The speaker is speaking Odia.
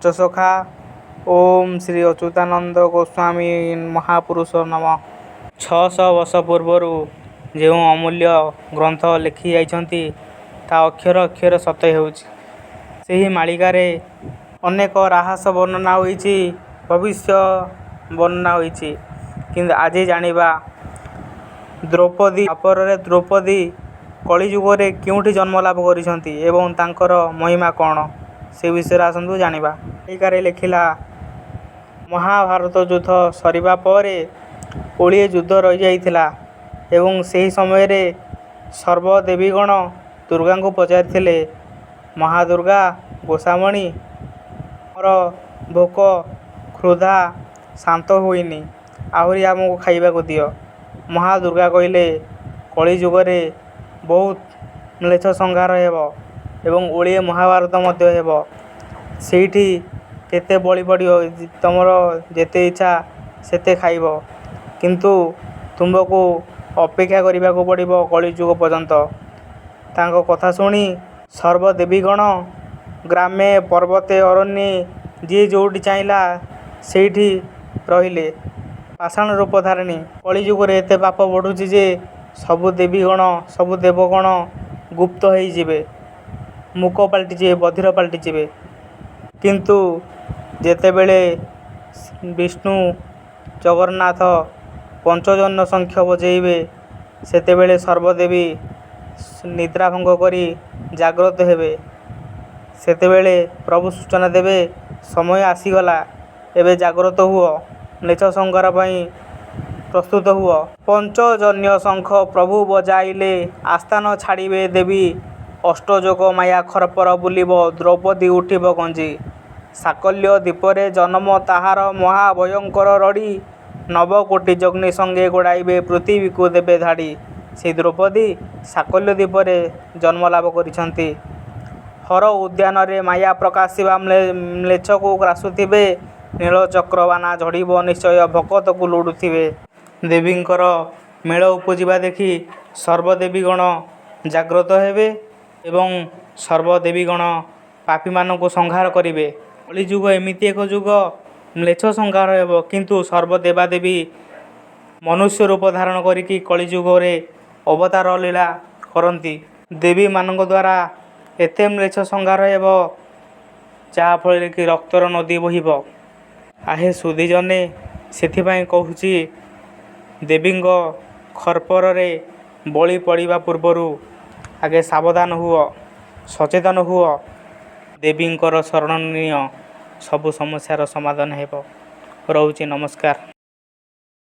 ପଞ୍ଚସଖା। ଓଁ ଶ୍ରୀ ଅଚ୍ୟୁତାନନ୍ଦ ଗୋସ୍ୱାମୀ ମହାପୁରୁଷ ନମଃ। 600 ବର୍ଷ ପୂର୍ବରୁ ଯେଉଁ ଅମୂଲ୍ୟ ଗ୍ରନ୍ଥ ଲେଖି ଯାଇଛନ୍ତି, ତାହା ଅକ୍ଷରେ ଅକ୍ଷରେ ସତ ହେଉଛି। ସେହି ମାଳିକାରେ ଅନେକ ରାହାସ ବର୍ଣ୍ଣନା ହୋଇଛି, ଭବିଷ୍ୟ ବର୍ଣ୍ଣନା ହୋଇଛି। କିନ୍ତୁ ଆଜି ଜାଣିବା ଦ୍ରୌପଦୀ, ଦ୍ୱାପରରେ ଦ୍ରୌପଦୀ କଳିଯୁଗରେ କେଉଁଠି ଜନ୍ମ ଲାଭ କରିଛନ୍ତି ଏବଂ ତାଙ୍କର ମହିମା କ'ଣ, ସେ ବିଷୟରେ ଆସନ୍ତୁ ଜାଣିବା। ମାଳିକାରେ ଲେଖିଲା, ମହାଭାରତ ଯୁଦ୍ଧ ସରିବା ପରେ ଓଳିଏ ଯୁଦ୍ଧ ରହିଯାଇଥିଲା ଏବଂ ସେହି ସମୟରେ ସର୍ବଦେବୀଗଣ ଦୁର୍ଗାଙ୍କୁ ପଚାରିଥିଲେ, ମହାଦୁର୍ଗା ଗୋସାମଣି, ଆମର ଭୋକ କ୍ଷୁଧା ଶାନ୍ତ ହୋଇନି, ଆହୁରି ଆମକୁ ଖାଇବାକୁ ଦିଅ। ମହାଦୁର୍ଗା କହିଲେ, କଳିଯୁଗରେ ବହୁତ ମ୍ଲେଚ୍ଛ ସଂହାର ହେବ ଏବଂ ଓଳିଏ ମହାଭାରତ ମଧ୍ୟ ହେବ, ସେଇଠି କେତେ ବଳି ପଡ଼ିବ, ତୁମର ଯେତେ ଇଚ୍ଛା ସେତେ ଖାଇବ, କିନ୍ତୁ ତୁମକୁ ଅପେକ୍ଷା କରିବାକୁ ପଡ଼ିବ କଳିଯୁଗ ପର୍ଯ୍ୟନ୍ତ। ତାଙ୍କ କଥା ଶୁଣି ସର୍ବଦେବୀଗଣ ଗ୍ରାମେ ପର୍ବତେ ଅରଣ୍ୟେ ଯିଏ ଯେଉଁଠି ଚାହିଁଲା ସେଇଠି ରହିଲେ ପାଷାଣ ରୂପ ଧାରିଣୀ। କଳିଯୁଗରେ ଏତେ ପାପ ବଢ଼ୁଛି ଯେ ସବୁ ଦେବୀଗଣ, ସବୁ ଦେବଗଣ ଗୁପ୍ତ ହେଇଯିବେ, ମୂକ ପାଲଟିଯିବେ, ବଧିର ପାଲଟିଯିବେ। କିନ୍ତୁ ଯେତେବେଳେ ବିଷ୍ଣୁ ଜଗନ୍ନାଥ ପଞ୍ଚଜନ୍ୟ ଶଙ୍ଖ ବଜେଇବେ, ସେତେବେଳେ ସର୍ବଦେବୀ ନିଦ୍ରା ଭଙ୍ଗ କରି ଜାଗ୍ରତ ହେବେ। ସେତେବେଳେ ପ୍ରଭୁ ସୂଚନା ଦେବେ, ସମୟ ଆସିଗଲା, ଏବେ ଜାଗ୍ରତ ହୁଅ, ମ୍ଲେଚ୍ଛ ସଂହାର ପାଇଁ ପ୍ରସ୍ତୁତ ହୁଅ। ପଞ୍ଚଜନ୍ୟ ଶଙ୍ଖ ପ୍ରଭୁ ବଜାଇଲେ ଆସ୍ଥାନ ଛାଡ଼ିବେ ଦେବୀ, ଅଷ୍ଟଯୋଗ ମାୟା ଖର୍ପର ବୁଲିବ, ଦ୍ରୌପଦୀ ଉଠିବ ଗଞ୍ଜି। ଶାକଲ୍ୟ ଦ୍ୱୀପରେ ଜନମ ତାହାର ମହା ଭୟଙ୍କର ରଡ଼ି, ନବକୋଟି ଯଗ୍ନି ସଙ୍ଗେ ଗୋଡ଼ାଇବେ ପୃଥିବୀକୁ ଦେବେ ଧାଡ଼ି। ସେହି ଦ୍ରୌପଦୀ ଶାକଲ୍ୟ ଦ୍ୱୀପରେ ଜନ୍ମଲାଭ କରିଛନ୍ତି। ହର ଉଦ୍ୟାନରେ ମାୟା ପ୍ରକାଶିବା ମ୍ଲେଚ୍ଛକୁ ଗ୍ରାସୁଥିବେ, ନୀଳଚକ୍ର ବାନା ଝଡ଼ିବ ନିଶ୍ଚୟ ଭକତକୁ ଲୋଡ଼ୁଥିବେ। ଦେବୀଙ୍କର ମେଳ ଉପୁଜିବା ଦେଖି ସର୍ବଦେବୀଗଣ ଜାଗ୍ରତ ହେବେ ଏବଂ ସର୍ବଦେବୀଗଣ ପାପୀମାନଙ୍କୁ ସଂହାର କରିବେ। କଳିଯୁଗ ଏମିତି ଏକ ଯୁଗ, ମ୍ଲେଚ୍ଛ ସଂହାର ହେବ, କିନ୍ତୁ ସର୍ବଦେବାଦେବୀ ମନୁଷ୍ୟ ରୂପ ଧାରଣ କରିକି କଳିଯୁଗରେ ଅବତାର ଲୀଳା କରନ୍ତି। ଦେବୀମାନଙ୍କ ଦ୍ୱାରା ଏତେ ମ୍ଲେଚ୍ଛ ସଂହାର ହେବ, ଯାହାଫଳରେ କି ରକ୍ତର ନଦୀ ବୋହିବ। ଆହେ ସୁଧୀଜନେ, ସେଥିପାଇଁ କହୁଛି, ଦେବୀଙ୍କ ଖର୍ପରରେ ବଳି ପଡ଼ିବା ପୂର୍ବରୁ ଆଗେ ସାବଧାନ ହୁଅ, ସଚେତନ ହୁଅ, ଦେବୀଙ୍କର ଶରଣ ନିଅ, ସବୁ ସମସ୍ୟାର ସମାଧାନ ହେବ। ରହୁଛି, ନମସ୍କାର।